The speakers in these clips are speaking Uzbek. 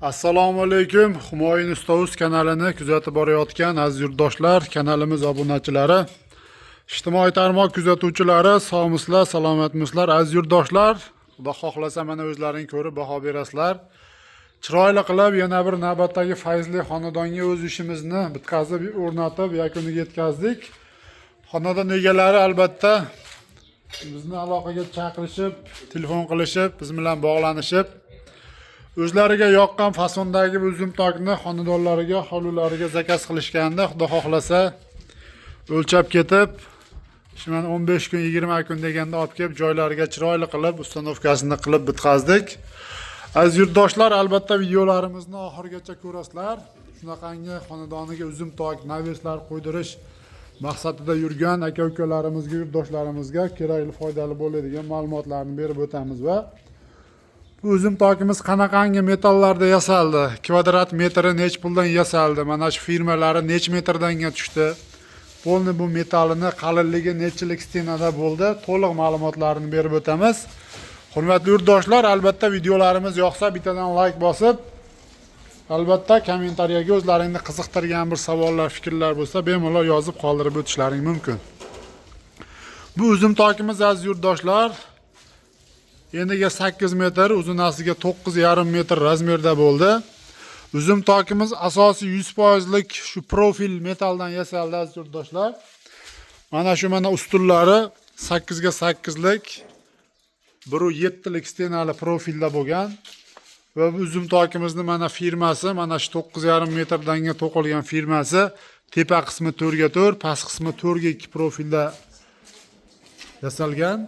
Assalomu alaykum. Humoyun Usta.uz kanalini kuzatib borayotgan aziz yurtdoshlar, kanalimiz obunachilari, ijtimoiy tarmoq kuzatuvchilari, sog'misizlar, salomatmisizlar, aziz yurtdoshlar. Xudo xohlasa, mana o'zlaring ko'rib baho berasizlar. Chiroyli qilib yana bir navbatdagi fayzli xonadonga o'z ishimizni bitkazib, o'rnatib, yakuniga yetkazdik. Xonadon egalari albatta bizni aloqaga chaqirishib, telefon qilishib, biz bilan bog'lanishib, o'zlariga yoqqan fasondagi bu uzum tokni xonadonlariga, hovlilariga заказ qilishganda, Xudo xohlasa, o'lchab ketib, shu mana 15 kun, 20 kun deganda olib kelib, joylariga chiroyli qilib установка sini qilib bitkazdik. Aziz yurtdoshlar, albatta videolarimizni oxirigacha ko'rasizlar. Shunaqangi xonadoniga uzum tok, навес lar qo'ydirish maqsadida yurgan aka ukalarimizga, yurtdoshlarimizga kerakli, foydali bo'ladigan ma'lumotlarni berib o'tamiz va bu uzum tokimiz qanaqangi metallarda yasaldi, kvadrat metri nech puldan yasaldi, mana shu firmalari nech metrdan tushdi, полный bu metallini qalinligi nechilik стена da bo'ldi, to'liq ma'lumotlarni berib o'tamiz. Hurmatli yurtdoshlar, albatta videolarimiz yoqsa, bittadan layk bosib, albatta kommentariyaga o'zlaringni qiziqtirgan bir savollar, fikrlar bo'lsa, bemalol yozib qoldirib o'tishlaring mumkin. Bu uzum tokimiz, aziz yurtdoshlar, eniga 8 metr, uzunasiga 9,5 metr размер da bo'ldi. Uzum tokimiz asosiy 100%lik shu profil metalldan yasaldi, aziz yurtdoshlar. Mana shu mana ustunlari 8 ga 8 lik 1,7 lik стена li profilda bo'lgan. Va bu uzum tokimizni mana firmasi, mana shu 9,5 metrdanga to'qilgan firmasi, tepa qismi 4 ga 4, past qismi 4 ga 2 profilda yasalgan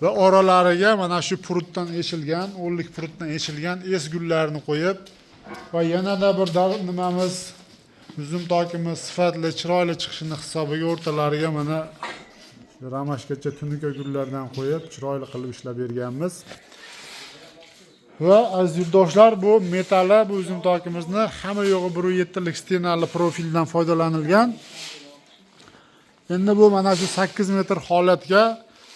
va oralariga mana shu прут dan eshilgan, 10lik прут dan eshilgan es gullarni qo'yib va yanada bir nimamiz, uzum tokimiz sifatli, chiroyli chiqishini hisobiga o'rtalariga mana ромашка cha tunuka gullardan qo'yib, chiroyli qilib ishlab berganmiz. Va, aziz yurtdoshlar, bu metalli bu uzum tokimizni hamma yo'g'i 1,7lik стена li profildan foydalanilgan. Endi bu mana shu 8 metr holatga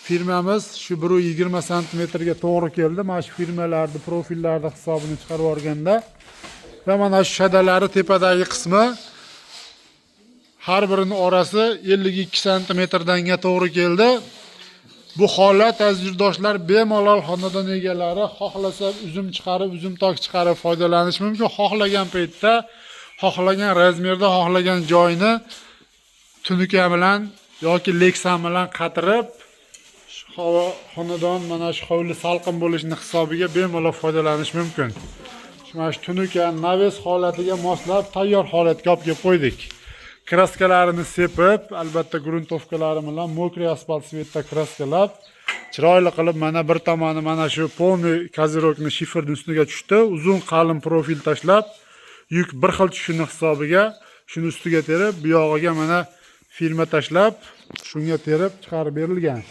firmamiz shu 1,20 santimetrga to'g'ri keldi. Mana shu firmalarni, profillarni hisobini chiqarib yuborganda va mana shu shadalari tepadagi qismi har birini orasi 52 santimetrdanga to'g'ri keldi. Bu holat, aziz yurtdoshlar, bemalol xonadon egalari xohlasa uzum chiqarib, uzum tok chiqarib foydalanish mumkin. Xohlagan paytda, xohlagan размер da, xohlagan joyini tunuka bilan yoki leksan bilan qatirib, havo xonadon, mana shu hovli salqin bo'lishini hisobiga bemalol foydalanish mumkin. Mana shu tunuka навес holatiga moslab, tayyor holatga olib kelib qo'ydik. Краска larini sepib, albatta грунтовка lari bilan мокрый asfalt цвет da краска lab, chiroyli qilib, mana bir tomoni mana shu полный козырёк ni shiferni ustiga tushdi. Uzun qalin profil tashlab, yuk bir xil tushishini hisobiga shuni ustiga terib, bu yog'iga mana firma tashlab, shunga terib chiqarib berilgan.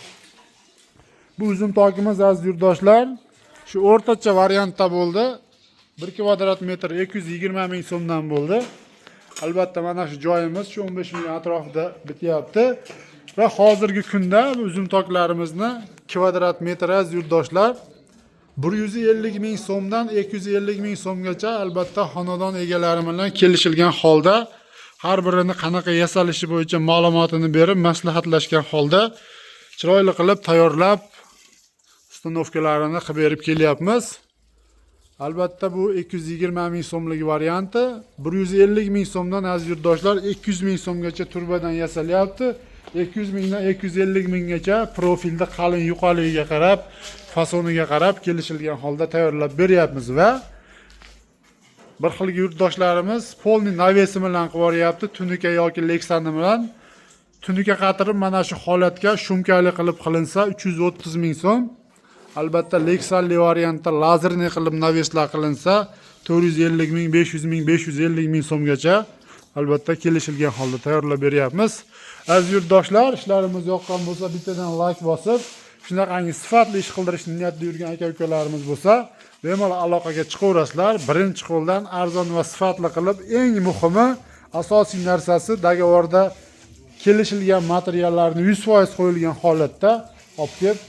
Bu uzum tokimiz, aziz yurtdoshlar, shu o'rtacha variantda bo'ldi. 1 kvadrat metr 220 ming so'mdan bo'ldi. Albatta mana shu joyimiz shu 15 ming atrofida bityapti. Va hozirgi kunda bu uzum toklarimizni kvadrat metri, aziz yurtdoshlar, 150 ming so'mdan 250 ming so'mgacha, albatta xonadon egalari bilan kelishilgan holda, har birini qanaqa yasalishi bo'yicha ma'lumotini berib, maslahatlashgan holda chiroyli qilib tayyorlab, установка larini qilib berib kelyapmiz. Albatta bu 220 ming so'mlik varianti. 150 ming so'mdan, aziz yurtdoshlar, 200 ming so'mgacha turbadan yasalyapti. 200 mingdan 250 minggacha profilda qalin yuqaligiga qarab, fasoniga qarab kelishilgan holda tayyorlab beryapmiz va bir xil yurtdoshlarimiz полный навес i bilan qilib yuboryapti, tunuka yoki leksani bilan. Tunuka qatirib, mana shu holatga шумка li qilib qilinsa, 330 ming so'm. Albatta leksanli variantda лазерный qilib навес lar qilinsa, 450 ming, 500 ming, 550 ming so'mgacha, albatta kelishilgan holda tayyorlab beryapmiz. Aziz yurtdoshlar, ishlarimiz yoqqan bo'lsa, bittadan layk bosib, shunaqangi sifatli ish qildirishni niyatida yurgan aka ukalarimiz bo'lsa, bemalol aloqaga chiqaverasizlar. Birinchi qo'ldan arzon va sifatli qilib, eng muhimi, asosiy narsasi, договор da kelishilgan materiallarni 100% qo'yilgan holatda olib kelib.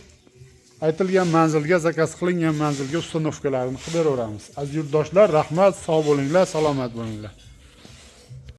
Aytilgan manzilga, zakaz qilingan manzilga установка larini qilib beraveramiz. Aziz yurtdoshlar, rahmat, sog' bo'linglar, salomat bo'linglar.